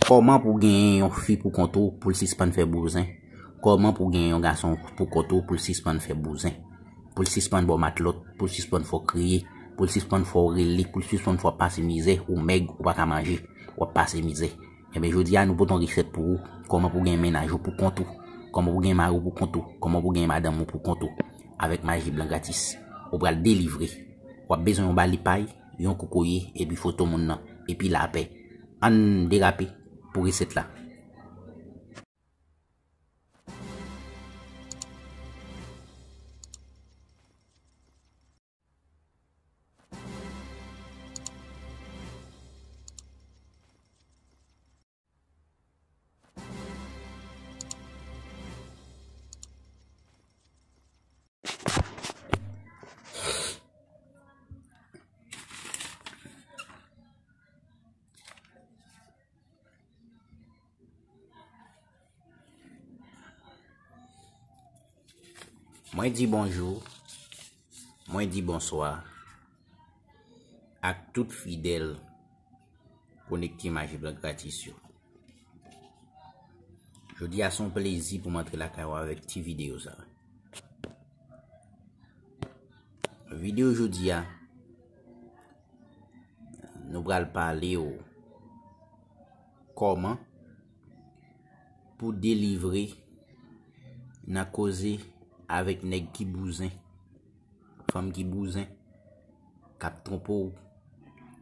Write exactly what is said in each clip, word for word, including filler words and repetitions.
Kòman pou genyen yon fi pou kont ou pou l sispann fè bouzen? Kòman pou genyen yon gason pou kont ou pou l sispann fè bouzen? Pou l sispann ba w matlòt, pou l sispann fè w kriye, pou l sispann fè w rele, pou l sispann fè w ap pase mizè, ou mèg, ou pa ka manje, w ap pase mizè. Enben, jodi a, nou pote yon resèt pou ou, kòman pou genyen mennaj ou pou kont ou, kòman pou genyen mari w pou kont ou, kòman pou genyen madanm ou pou kont ou, avèk maji blan gratis. Ou pral delivre. W ap bezwen yon bali pay, yon kokoye, epi foto moun nan, epi lapè. Ann derape pou resèt la. Mwen di bonjou, mwen di bonswa ak tout fidèl konekte Maji Blan gratis yo. Jodi a se yon plezi pou m antre lakay ou avèk ti videyo sa. Videyo jodi a, nou pral pale w kòman pou delivre nan koze avèk nèg ki bouzen, fanm ki bouzen, k ap twonpe w,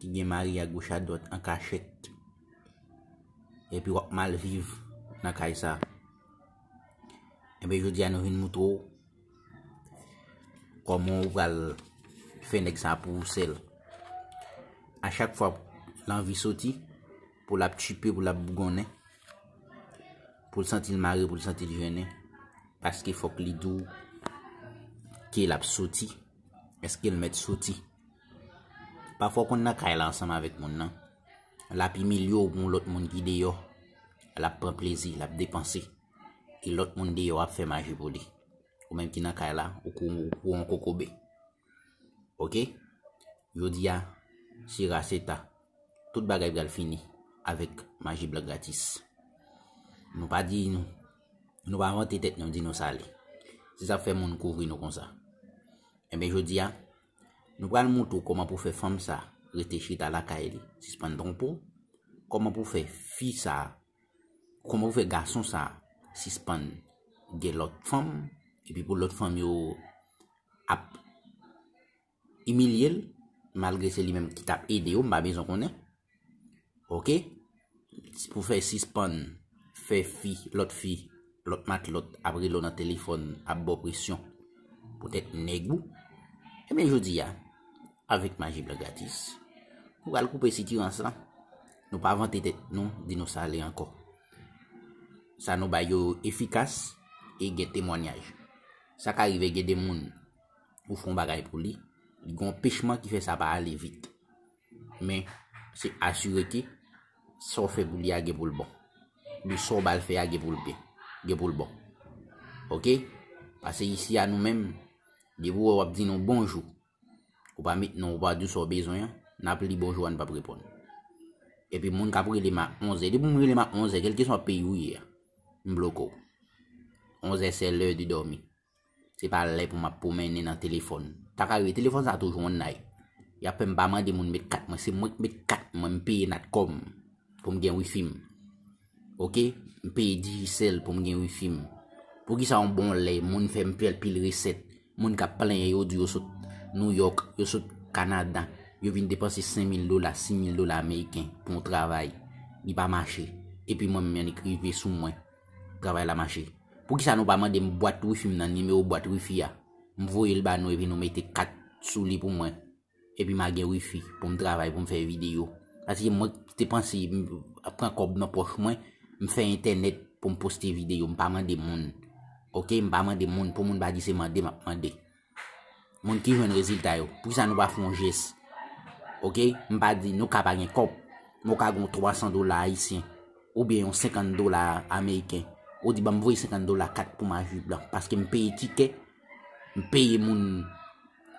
ki gen mari agoch adwat an kachèt, epi w ap mal viv nan kay sa. Enben, jodi a nou vin moutre w kòman ou pral fè nèg sa pou ou sèl. A chak fwa l anvi soti, pou l ap tchipe, pou l ap bougonnen, pou l santi l mare, pou l santi l jennen, paske fòk li di w ke l ap soti, èske l mèt soti. Pafwa w konn nan kay la ansanm avèk moun nan, l ap imilye w pou yon lòt moun ki deyò, l ap pran plezi, l ap depanse, e lòt moun deyò ap fè maji pou li. Ou menm ki nan kay la, ou kou, ou kou yon kokobe. Oke? Jodi a, se raseta. Tout bagay pral fini avèk Maji Blan gratis. Nou pa di nou, nou pa vante tèt nou, di nou sa li. Se sa k fè moun kouvri nou konsa. Enben, jodi a, nou pral montre w kòman pou fè fanm sa rete chita lakay li, sispann twonpe w, kòman pou fè fi sa, kòman pou fè gason sa sispann gen lòt fanm, epi pou lòt fanm yo ap imilye l, malgre se li menm ki t ap ede yo, m pa bezwen konnen. Oke? Pou fè sispann fè fi, lòt fi, lòt matlòt ap rele w nan telefòn, ap ba w presyon poutèt nèg ou. Ebyen, jodi a, avèk Maji Blan gratis, nou pral koupe sitirans lan. Nou pa vante tèt nou, di nou sa li ankò. Sa nou bay yo efikas e gen temwanyaj. Sa ka rive gen de moun, ou fè yon bagay pou li, li gen yon anpechman ki fè sa pa ale vit. Men, se asire ke sa w fè pou li a gen pou l bon. Oubyen sa w ba l fè a gen pou l byen, gen pou l bon. Oke? Paske isi a nou menm, depi w wè w ap di nou bonjou, ou pa met non, ou pa di w sa w bezwen an, n ap li bonjou a, n p ap reponn. Epi moun k ap rele m a onzè, depi moun rele m a onzè, kèlkeswa peyi w ye a, m bloke w. Onzè se lè de dòmi. Se pa lè pou m ap pwomennen nan telefòn. Ta ka rive, telefòn sa toujou online. Y ap fè m pa mande moun met kat mwen. Se mwen k met kat mwen, m peye Natcom pou m gen wifi m. Oke? M peye Digicel pou m gen wifi m. Poukisa yon bon lè, moun fè m pil, pil resèt, moun k ap plenyen yo di yo sot New York, yo sot Kanada, yo vin depanse senk mil dola, sis mil dola ameriken pou yon travay, li pa mache. Epi mwen menm, annik rive sou mwen, travay la mache. Poukisa nou pa mande m bwat wifi m nan, nimewo bwat wifi a? M voye l ba nou epi nou mete kat sou li pou mwen. Epi m a gen wifi pou m travay, pou m fè videyo. Paske mwen te panse m ap pran kòb nan pòch mwen, m fè entènèt pou m poste videyo. M pa mande moun. Oke, m pa mande moun. Pou moun pa di se mande m ap mande. Moun ki jwenn rezilta yo, poukisa nou pa fè yon jès? Oke, m pa di nou ka pa gen kòb, men w ka gen yon twa san dola ayisyen, oubyen yon senkant dola ameriken. Ou di, "Ban m voye senkant dola kat pou Maji Blan, paske m peye tikè, m peye moun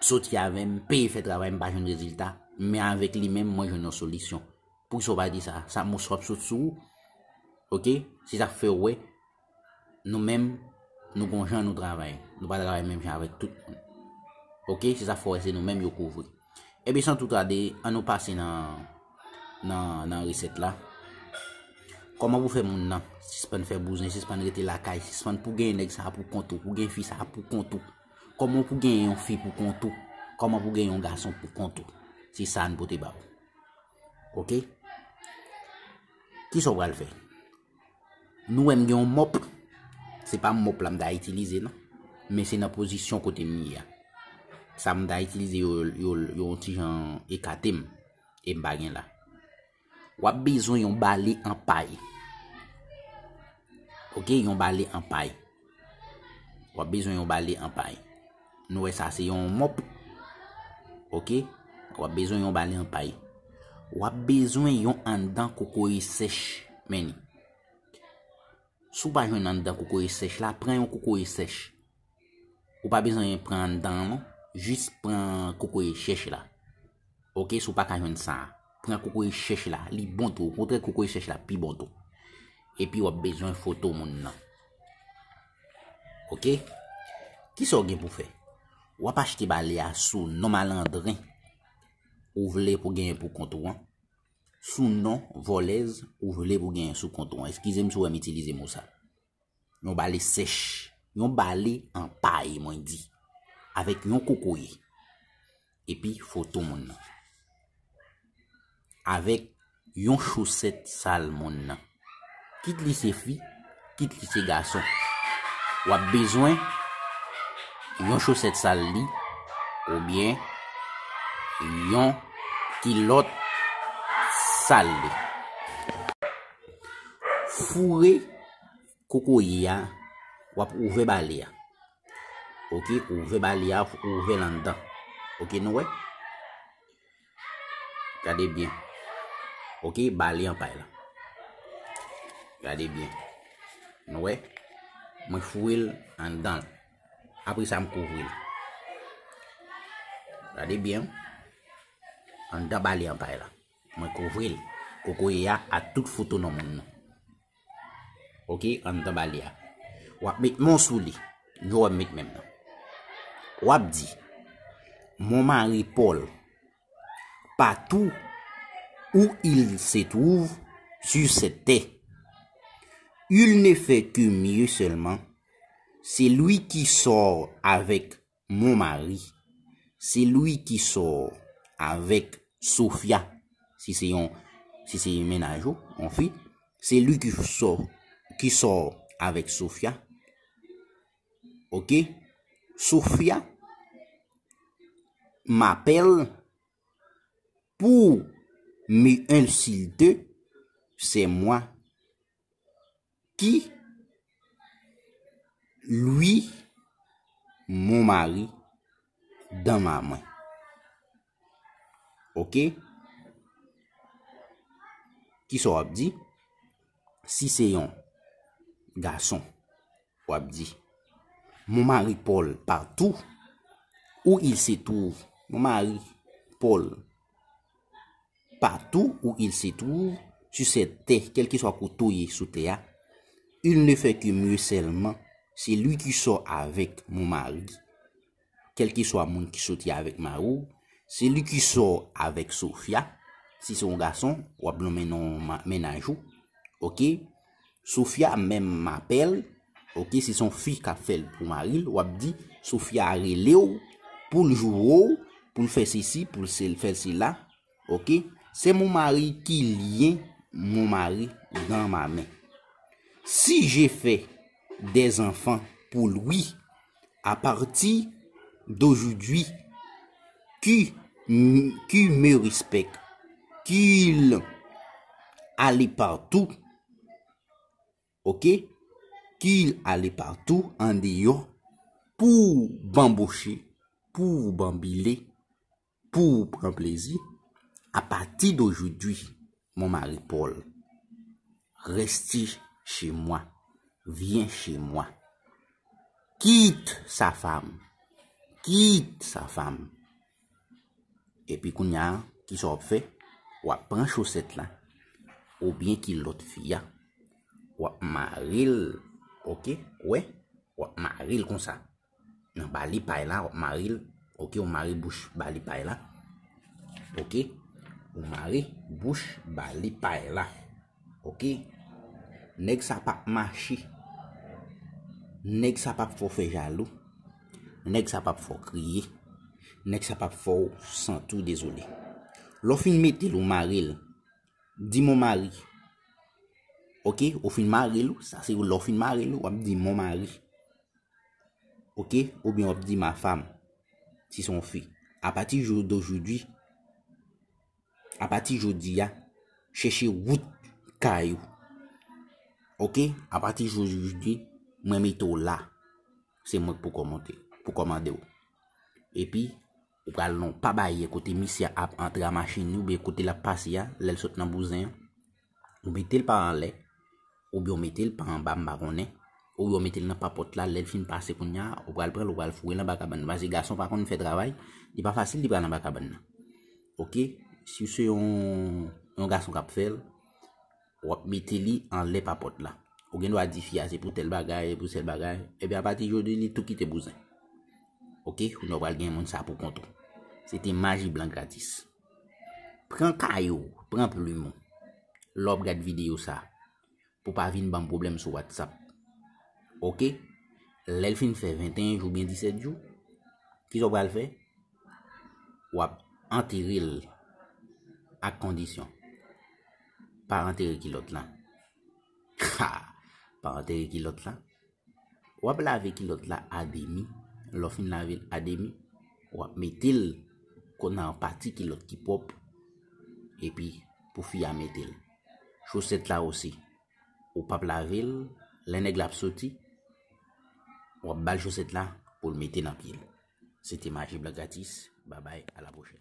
soti avè m, m peye fè travay, m pa jwenn rezilta, men avèk li menm, mwen jwenn yon solisyon." Poukisa w pa di sa? Sa moswa ap sot sou ou, Ok? Se sa k fè w wè, nou menm, nou gon jan nou travay. Nou pa travay menm jan avèk tout moun. Ok? Se sa k fè w wè se nou menm yo kouvri. Ebyen, san tou tade, ann nou pase nan, nan, nan resèt la. Kòman pou fè moun nan sispann fè bouzen, sispann rete lakay, sispann pou gen nèg sa a pou kont ou, pou gen fi sa a pou kont ou. Kòman pou gen yon fi pou kont ou? Kòman pou gen yon gason pou kont ou? Se sa n pote ba w. Ok? Kisa w pral fè? Nou wè m gen yon mòp. Se pa mòp la m ta itilize non. Men se nan pozisyon kote m ye a. Sa m ta itilize yo, yo, yo yon ti jan ekate m. E m pa gen la. W ap bezwen yon bale an pay. Ok, yon bale an pay. W ap bezwen yon bale an pay. Nou wè sa se yon mòp. Ok, w ap bezwen yon bale an pay. W ap bezwen yon anndan kokoye sèch, men li. Si w pa jwenn anndan kokoye sèch la, pran yon kokoye sèch. Ou pa bezwen pran anndan an non, jis pran kokoye sèch la. Ok, si w pa ka jwenn sa a, pran kokoye sèch la, li bon tou. Okontrè, kokoye sèch la pi bon tou. Epi w ap bezwen foto moun nan. Ok? Kisa w gen pou fè? W ap achte bale a sou non malandren ou vle pou genyen pou kont ou an. Sou non vòlèz ou vle pou genyen sou kont ou an. Eskize m si w wè m itilize mo sa. Yon bale sèch. Yon bale an pay, mwen di. Avèk yon kokoye. Epi foto moun nan. Avèk yon chosèt sal moun nan. Kit li se fi, kit li se gason. W ap bezwen yon chosèt sal li, oubyen yon kilòt sal li. Foure kokoye a, w ap ouvè bale a. Ok, ouvè bale a, ouvè l anndan. Ok, nou wè? Gade byen. Ok, bale an pay la. Gade byen. Nou wè? Mwen foure l anndan l. Apre sa, m kouvri l. Gade byen. Anndan bale an pay la. Mwen kouvri l. Kokoye a ak tout foto nan moun nan. Ok, anndan bale a. W ap met men w sou li. Jan w wè m met men m nan. W ap di, Mon mari Paul, partout où il se trouve sur cette terre, il ne fait que mieux seulement. C'est lui qui sort avec mon mari, c'est lui qui sort avec Sofia, si se yon, si se yon mennaj ou, yon fi, c'est lui qui sort, qui sort avec Sofia. Ok? Sofia m'appelle pour m'insulter, c'est moi qui lui mon mari dans ma main. Ok? Kisa w ap di? Si se yon gason, w ap di, Mon mari Paul, partout où il se trouve, mon mari Paul, partout où il se trouve, sur cette terre, kèlkeswa kote w ye sou tè a, il ne fait que mieux seulement, c'est lui qui sort avec mon mari, kèlkeswa moun ki soti avèk mari w, c'est lui qui sort avec Sofia, si se yon gason, w ap nonmen non ma- mennaj ou, ok? Sofia menm m'appelle, ok, si se yon fi k ap fè l pou mari l, w ap di, Sofia rele w, pou l joure w, pou l fè sesi, pou l se- fè sela, ok? C'est mon mari qui lien mon mari dans ma main. Si je fais des enfants pour lui, à partir d'aujourd'hui, qui, qui me respecte, qu'il aille partout, ok? Qu'il aille partout en dehors pour bambocher, pour bambiler, pour prendre plaisir. À partir d'aujourd'hui, mon mari Paul, reste chez moi, viens chez moi. Quitte sa femme, quitte sa femme. Epi kounye a, kisa w ap fè? W ap pran chosèt la, oubyen kilòt fi a, w ap mare l, oke, wè, w ap mare l konsa. Nan bali pay la, w ap mare l, oke, ou mare bouch bali pay la, oke, ou mare bouch bali pay la, oke. Nèg sa p ap mache, nèg sa p ap fè w fè jalou, nèg sa p ap fè w kriye, nèg sa p ap fè w santi w dezole. Lè w fin mete l, ou mare l, di mon mari. Oke, ou fin mare l, sa se lè w fin mare l, w ap di mon mari. Oke, oubyen w ap di ma femme, si se yon fi. Apati jou dojodi, apati jodi a, chèche wout kay ou. Oke, apati jodi, mwen mete w la. Se mwen k pou kòmante, pou kòmande w. Epi, ou pral nan pa bayè kote misye a ap antre a machin li, oubyen kote l ap pase a, lè l sot nan bouzen an. Ou mete l pa anlè, oubyen ou mete l pa anba, m pa konnen, oubyen ou mete l nan papòt la, lè l fin pase kounye a, ou pral pran l, ou pral foure l anba kabann nan. Paske gason pa konn fè travay, li pa fasil li pral anba kabann nan. Oke? Si se yon, yon gason k ap fè l, w ap mete li anlè papòt la. Ou gen dwa di fi a se pou tèl bagay, pou tèl bagay. Ebyen, apati jodi, li tou kite bouzen. Oke? Kounye a w pral gen moun sa pou kont ou. Se te Maji Blan gratis. Pran kaye w, pran plim ou. Lè w ap gad videyo sa, pou pa vin ban m pwoblèm sou WhatsApp. Oke? Lè l fin fè venteyen jou oubyen disèt jou, kisa w pral fè? W ap antere l ak kondisyon. Pa antere kilòt la. Ha! Pa antere kilòt la. W ap lave kilòt la a demi. Lè w fin lave l a demi, w ap mete l kon nan pati kilòt ki pwòp. Epi, pou fi a mete l. Chosèt la osi, ou p ap lave l. Lè nèg la ap soti, w ap ba l chosèt la pou l mete nan pye l. Se te Maji Blan gratis. Babay, a la pwochèn.